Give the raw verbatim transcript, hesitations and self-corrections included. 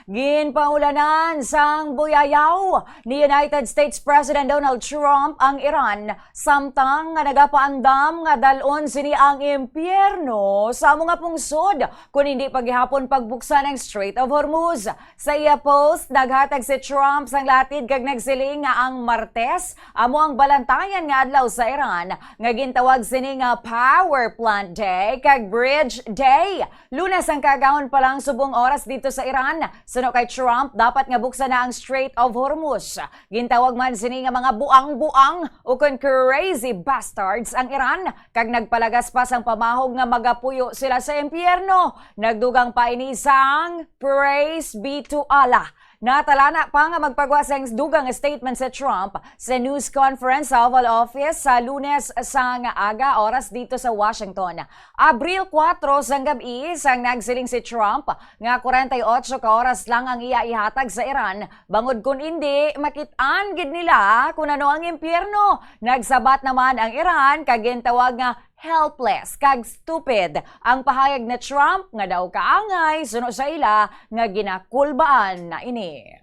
Ginpaulanan sang buyayaw ni United States President Donald Trump ang Iran, samtang nga nagapaandam nga dal-on sini ang impyerno sa amo nga pungsod kon hindi pa gihapon pagbuksan ang Strait of Hormuz. Sa iya post, naghatag si Trump sang latid kag nagsiling nga ang Martes amo ang balantayan nga adlaw sa Iran, nga gintawag sini nga Power Plant Day kag Bridge Day. Lunes ang kaagahon pa lang subong oras didto sa Iran. Suno kay Trump, dapat nga buksan na ang Strait of Hormuz. Gintawag man sini nga mga buang-buang ukon crazy bastards ang Iran, kag nagpalagas pa sang pamahog nga magapuyo sila sa impyerno. Nagdugang pa ini sang "Praise be to Allah." Natalana pa nga magpagwa sang dugang nga statement si Trump sa news conference sa Oval Office sa Lunes sang aga, oras didto sa Washington. Abril kuwatro sang gab-i, sang nagsiling si Trump nga kwarenta y otso ka oras lang ang iya ihatag sa Iran, bangod kon indi, makit-an gid nila kon ano ang impyerno. Nagsabat naman ang Iran kag gintawag nga helpless kag stupid ang pahayag ni Trump nga daw kaangay suno sa ila nga ginakulbaan na ini.